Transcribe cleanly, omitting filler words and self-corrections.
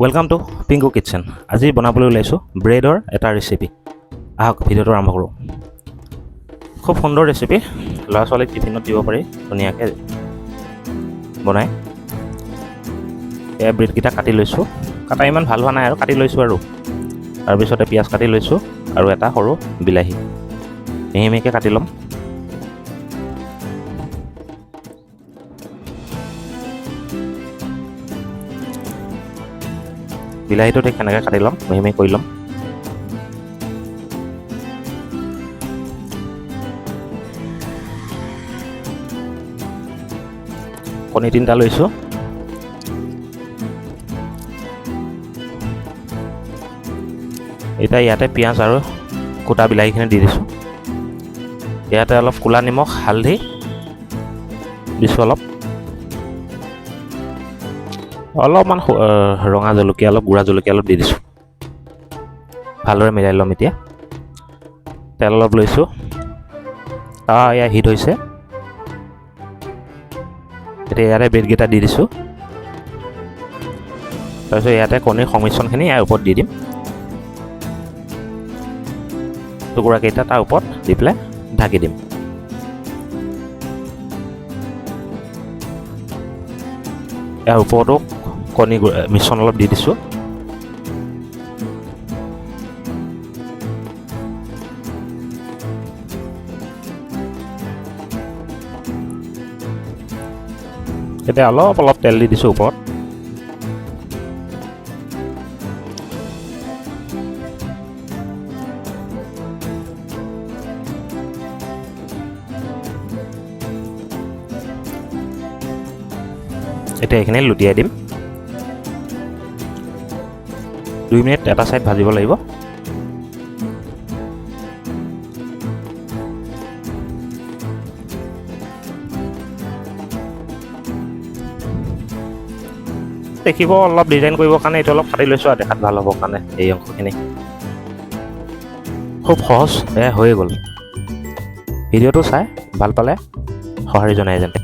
Welcome to Pinku Kitchen. আজি বনাবলৈ ওলাইছোঁ ব্ৰেডৰ এটা ৰেচিপি। আহক, ভিডিঅ'টো আৰম্ভ কৰোঁ। খুব সুন্দৰ ৰেচিপি, ল'ৰা ছোৱালীক টিফিনত দিব পাৰি ধুনীয়াকৈ বনাই। এয়া ব্ৰেডকেইটা কাটি লৈছোঁ। কাটা ইমান ভাল হোৱা নাই আৰু কাটি লৈছোঁ আৰু তাৰপিছতে পিঁয়াজ কাটি লৈছোঁ আৰু এটা সৰু বিলাহী মিহি মিহিকৈ কাটি ল'ম। বিলাহীটো ঠিক সেনেকৈ কাটি ল'ম, মিহি মিহি কৰি ল'ম। কণী তিনিটা লৈছোঁ। এতিয়া ইয়াতে পিঁয়াজ আৰু কুটা বিলাহীখিনি দি দিছোঁ। ইয়াতে অলপ ক'লা নিমখ, হালধি দিছোঁ, অলপ অলপমান ৰঙা জলকীয়া অলপ, গুড়া জলকীয়া অলপ দি দিছোঁ। ভালদৰে মিলাই ল'ম। এতিয়া তেল অলপ লৈছোঁ। এয়া হিট হৈছে। এতিয়া ইয়াতে ব্ৰেডকেইটা দি দিছোঁ। তাৰপিছত ইয়াতে কণীৰ সংমিশ্ৰণখিনি ইয়াৰ ওপৰত দি দিম। টুকুৰাকেইটা তাৰ ওপৰত দি পেলাই ঢাকি দিম। ইয়াৰ ওপৰতো কণী মিশ্ৰণ অলপ দি দিছোঁ। এতিয়া অলপ অলপ তেল দি দিছোঁ ওপৰত। এতিয়া এইখিনি লুটিয়াই দিম। 2 মিনিট এটা ছাইড ভাজিব লাগিব। দেখিব অলপ ডিজাইন কৰিবৰ কাৰণে এইটো অলপ কাটি লৈছোঁ আৰু দেখাত ভাল হ'বৰ কাৰণে এই অংশখিনি। খুব সহজ, এয়া হৈয়ে গ'ল। ভিডিঅ'টো চাই ভাল পালে সঁহাৰি জনাই যেন।